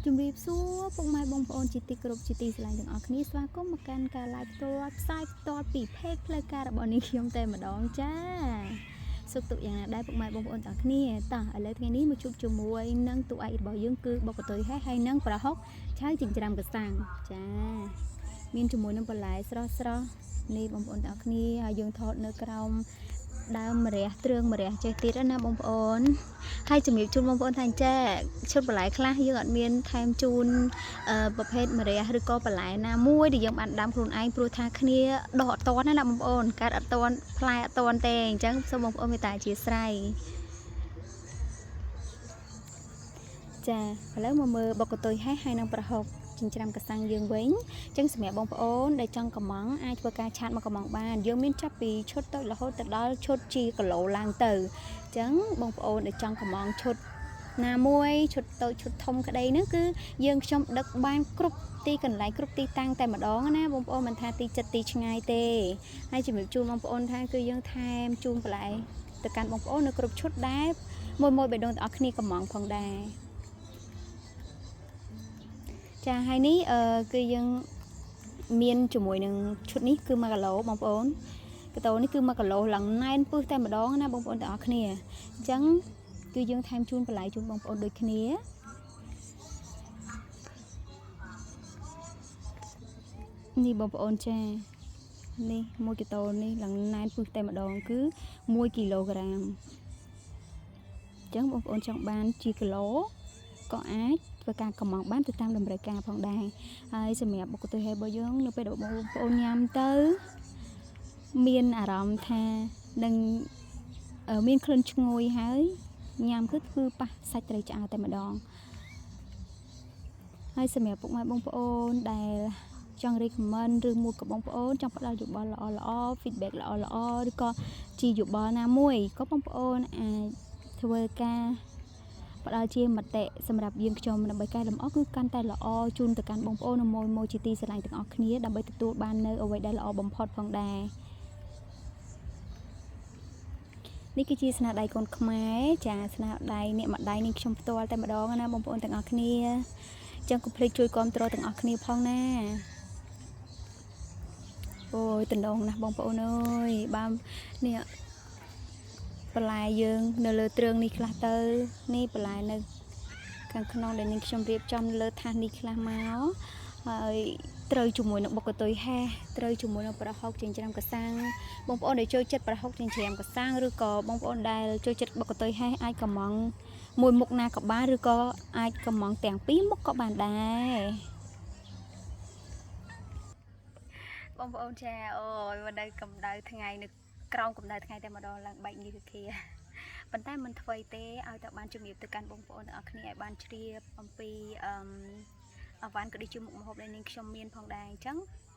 ជំរាបសួរពុកម៉ែបងប្អូនជាទីគោរពជាទីស្រឡាញ់ទាំងអស់គ្នាស្វាគមន៍មកកាន់ការ live ផ្ទាល់ផ្សាយផ្ទាល់ពី page ផ្លូវការរបស់នាងខ្ញុំតែម្ដងចាសុខទុក្ខយ៉ាងណាដែរពុកម៉ែបងប្អូនទាំងអស់គ្នាតោះឥឡូវថ្ងៃនេះមកជួបជាមួយនឹងតួឯករបស់យើងគឺបុកកតុយហេះហើយនិងប្រហុកឆៅចិញ្ច្រាំកសាំងចាមានជាមួយនឹងបន្លែស្រស់ស្រស់នេះបងប្អូនទាំងអស់គ្នាហើយយើងថតនៅក្រោមដើមម្រះទ្រឿងម្រះចេះទៀតណាបងប្អូនហើយជំរាបជូនបងប្អូនថាអញ្ចេះឈុតបន្លែខ្លះយើងអត់មានថែមជូនប្រភេទម្រះឬក៏បន្លែណាមួយដែលយើងបានដាំខ្លួនឯងព្រោះថាគ្នាដោះអត់តន់ណាបងប្អូនកើតអត់តន់ផ្លែអត់តន់ទេអញ្ចឹងសូមបងប្អូនមេត្តាអធិស្ឋានចាឥឡូវមកមើលបុកកតុយហេះហើយនឹងប្រហុកចិញ្ច្រាំកសាំងយើងវិញអញ្ចឹងសម្រាប់បងប្អូនដែលចង់កំងអាចធ្វើការឆាតមកកំងបានយើងមានចាប់ពីឈុតតូចរហូតទៅដល់ឈុតជាគីឡូឡើងទៅអញ្ចឹងបងប្អូនដែលចង់កំងឈុតណាមួយឈុតតូចឈុតធំក្តីហ្នឹងគឺយើងខ្ញុំដឹកបានគ្រប់ទីកន្លែងគ្រប់ទីតាំងតែម្ដងណាបងប្អូនមិនថាទីចិត្តទីឆ្ងាយទេហើយជំរាបជូនបងប្អូនថាគឺយើងថែមជូនបន្លែទៅកាន់បងប្អូននៅគ្រប់ឈុតដែរមួយមួយបេះដូងទាំងអស់គ្នាកំងផងដែរចាហើយនេះគឺយើងមានជាមួយនឹងឈុតនេះគឺ1គីឡូបងប្អូនកតោនេះគឺ1គីឡូឡើងណែនពឹសតែម្ដងណាបងប្អូនទាំងអស់គ្នាអញ្ចឹងគឺយើងថែមជូនបន្លែជូនបងប្អូនដូចគ្នានេះបងប្អូនចានេះ1គីឡូនេះឡើងណែនពឹសតែម្ដងគឺ1គីឡូក្រាមអញ្ចឹងបងប្អូនចង់បានជាគីឡូក៏អាចធ្វើការកំងបានទៅតាមតម្រូវការផងដែរហើយសម្រាប់បុគ្គលិករបស់យើងនៅពេលដែលបងប្អូនញ៉ាំទៅមានអារម្មណ៍ថានឹងមានក្លិនឈ្ងុយហើយញ៉ាំគឺធ្វើប៉ះសាច់ត្រីឆ្អើរតែម្ដងហើយសម្រាប់ពុកម៉ែបងប្អូនដែលចង់ recommend ឬមួយក៏បងប្អូនចង់ផ្ដល់យោបល់ល្អល្អ feedback ល្អល្អឬក៏ជាយោបល់ណាមួយក៏បងប្អូនអាចធ្វើការផ្ដល់ជាមតិសម្រាប់យើងខ្ញុំដើម្បីកែលម្អគឺកាន់តែល្អជូនទៅកាន់បងប្អូននិងមួយៗជាទីស្រឡាញ់ទាំងអស់គ្នាដើម្បីទទួលបាននៅអ្វីដែលល្អបំផុតផងដែរនេះគឺជាស្នាដៃកូនខ្មែរចាស្នាដៃអ្នកម្ដាយនឹងខ្ញុំផ្ទាល់តែម្ដងណាបងប្អូនទាំងអស់គ្នាចឹងកុំភ្លេចជួយគាំទ្រទាំងអស់គ្នាផងណាអូយតំណងណាស់បងប្អូនអើយបាននេះបន្លែយើងនៅលើទ្រឿងនេះខ្លះទៅនេះបន្លែនៅខាងក្នុងដែលនាងខ្ញុំរៀបចំលើថាសនេះខ្លះមកហើយត្រូវជាមួយនឹងបុកកតុយហេះត្រូវជាមួយនឹងប្រហុកចិញ្ច្រាំកសាំងបងប្អូនដែលចូលចិត្តប្រហុកចិញ្ច្រាំកសាំងឬក៏បងប្អូនដែលចូលចិត្តបុកកតុយហេះអាចកំងមួយមុខណាក៏បានឬក៏អាចកំងទាំងពីរមុខក៏បានដែរបងប្អូនចាអូយមកនៅកម្ដៅថ្ងៃនៅក្រោមកម្ដៅថ្ងៃតែម្ដងឡើងបែកនេះគឺគ្នាប៉ុន្តែមិនធ្វើទេឲ្យតែបានជំរាបទៅកាន់បងប្អូនទាំងអស់គ្នាឲ្យបានជ្រាបអំពីអឺអវ៉ាន់ក៏ដូចជាមុខម្ហូបដែលនាងខ្ញុំមានផងដែរអញ្ចឹង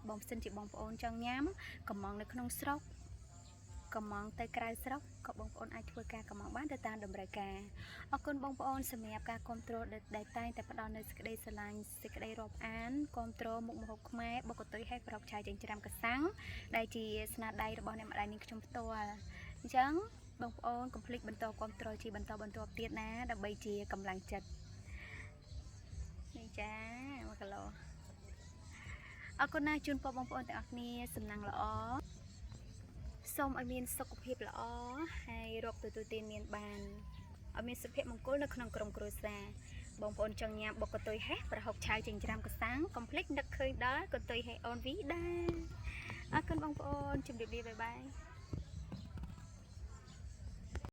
បងសិនជាបងប្អូនចង់ញ៉ាំកំងនៅក្នុងស្រុកកំងទៅក្រៅស្រុកក៏បងប្អូនអាចធ្វើការកំងបានទៅតាមតម្រូវការអរគុណបងប្អូនសម្រាប់ការគ្រប់គ្រងដែលតែងតែផ្ដល់នូវសេចក្តីស្រឡាញ់សេចក្តីរាប់អានគ្រប់គ្រងមុខម្ហូបខ្មែរបុកកតុយហេះប្រកឆាយចិញ្ច្រាំកសាំងដែលជាស្នាដៃរបស់អ្នកម្ដាយនាងខ្ញុំផ្ទាល់អញ្ចឹងបងប្អូនកុំភ្លេចបន្តគ្រប់គ្រងជាបន្តបន្ទាប់ទៀតណាដើម្បីជាកម្លាំងចិត្តនេះចា1គីឡូអរគុណណាស់ជូនពរបងប្អូនទាំងអស់គ្នាសំណាងល្អសូមឲ្យមានសុខភាពល្អហើយរកទទួលទានមានបានឲ្យមានសុភមង្គលនៅក្នុងក្រុមគ្រួសារបងប្អូនចង់ញ៉ាំបុកកតុយហេះប្រហុកឆៅចិញ្ច្រាំកសាំងកុំភ្លេចនឹកឃើញដល់កតុយហេះអូនវីដែរអរគុណបងប្អូនជម្រាបលាបាយបាយ។